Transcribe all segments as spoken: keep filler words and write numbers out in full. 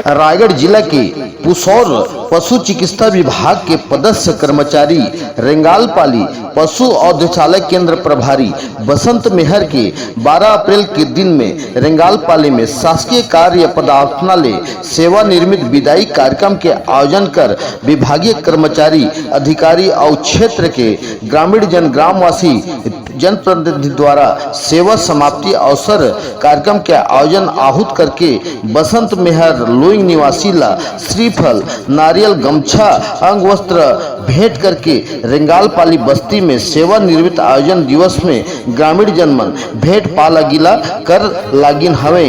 रायगढ़ जिला के पुसौर पशु चिकित्सा विभाग के पदस्थ कर्मचारी रेंगालपाली पशु औषधालय केंद्र प्रभारी बसंत मेहर के बारह अप्रैल के दिन में रेंगालपाली में शासकीय कार्य पदार्थना ले सेवा निर्मित विदाई कार्यक्रम के आयोजन कर विभागीय कर्मचारी, अधिकारी और क्षेत्र के ग्रामीण जन ग्रामवासी जनप्रतिनिधि द्वारा सेवा समाप्ति अवसर कार्यक्रम के आयोजन आहूत करके बसंत मेहर लोइंग निवासी ला श्रीफल, नारियल, गमछा, अंग वस्त्र भेंट करके रेंगालपाली बस्ती में सेवा निर्मित आयोजन दिवस में ग्रामीण जन मन भेंट पालागिला कर लागिन हवे।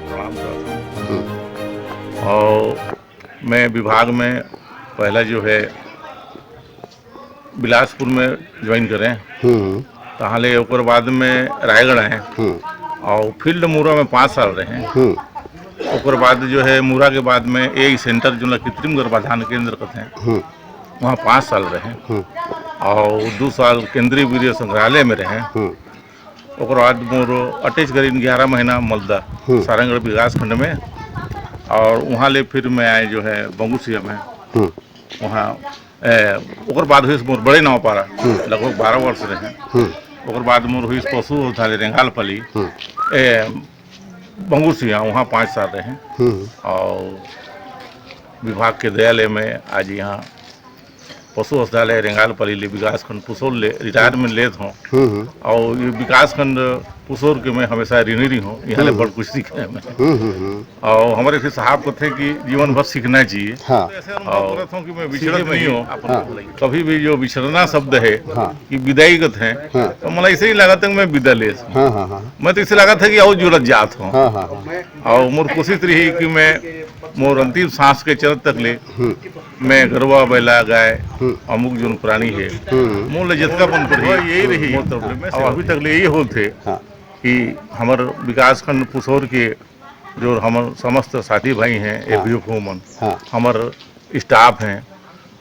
प्रणाम करत हूँ। हम्म। और मैं विभाग में पहला जो है बिलासपुर में ज्वाइन करे, हम्म। तहाँ ले ओकर बाद में रायगढ़ आए हम्म। और फील्ड मूरा में पाँच साल रहे। हम्म। ओकर बाद जो है मूरा के बाद में ए सेंटर जो कृत्रिम गर्भाधान केंद्र कहते हैं, हम्म। वहाँ पाँच साल रहे हम्म। और दो साल केंद्रीय वीर्य संग्रहालय में रहे। हम्म। ओकर बाद मोर अटैच करीन ग्यारह महीना मलदा हम्म। सारंगढ़ विकास खंड में, और वहाँ ले फिर मैं आए जो है बंगुसिया में। हम्म। वहाँ, ए, ओकर बाद हुई मोर बड़े नौपारा, हम्म। लगभग बारह वर्ष रहे। हम्म। ओकर बाद मोर हुई पशु औषधालय रेंगालपाली, हम्म। ए, बंगुसिया, वहाँ पाँच साल रहे। हम्म। और विभाग के दया ले मैं आज यहाँ पशु औषधालय रेंगालपाली ले विकासखंड पुसौर ले रिटायरमेंट लेत हूँ। हम्म, हम्म। और ये विकासखंड पुसौर के मैं हमेशा ऋणी रही हूँ, यहाँ ले हम्म। बड़ कुछ सीखे हैं मैं। हम्म, हम्म, हम्म। और हमारे फिर साहब को थे कि जीवन भर सीखना चाहिए। हाँ। और बोलत हूँ कि मैं विचलित नहीं हूँ। हाँ। कभी भी जो विचलना शब्द है हाँ। कि विदाई करत हैं, हाँ। तो मला ऐसे ही लगा था कि मैं विदा ले। हाँ, हाँ, हाँ। मैं तो ऐसे लगा था कि और जुड़त जात हूँ। हाँ, हाँ, हाँ। और मोर कोशिश रही कि मैं मोर अंतिम सांस के चलत तक ले हम्म। मैं गरवा, बैला, गाय, हम्म। अमुक जोन प्राणी है, हम्म। मोर ले जतका बन पड़ही, यही रही। मोर तरफ ले मैं और अभी तक ले यही होत हे हाँ। कि हमर विकासखंड पुसौर के जो हमर समस्त साथी भाई हैं, हाँ। एफबीओ को मन, हाँ। हमर स्टाफ हैं,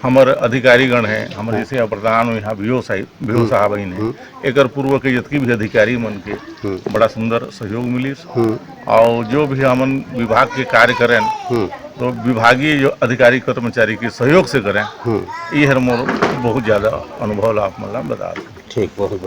हमर अधिकारीगण हैं, हमर हाँ। जैसे प्रधान यहाँ बीओ साहिब, बीओ हम्म। साहब ही ने, हम्म। एकर पूर्व के जितकी भी अधिकारी मन के हम्म। बड़ा सुंदर सहयोग मिलिस। हम्म। और जो भी हमन विभाग के कार्य करें, हम्म। तो विभागीय जो अधिकारी कर्मचारी के सहयोग से करें, हम्म। ये हर मोर बहुत ज़्यादा अनुभव ला आप मन ला बता दें। ठीक, बहुत बढ़िया।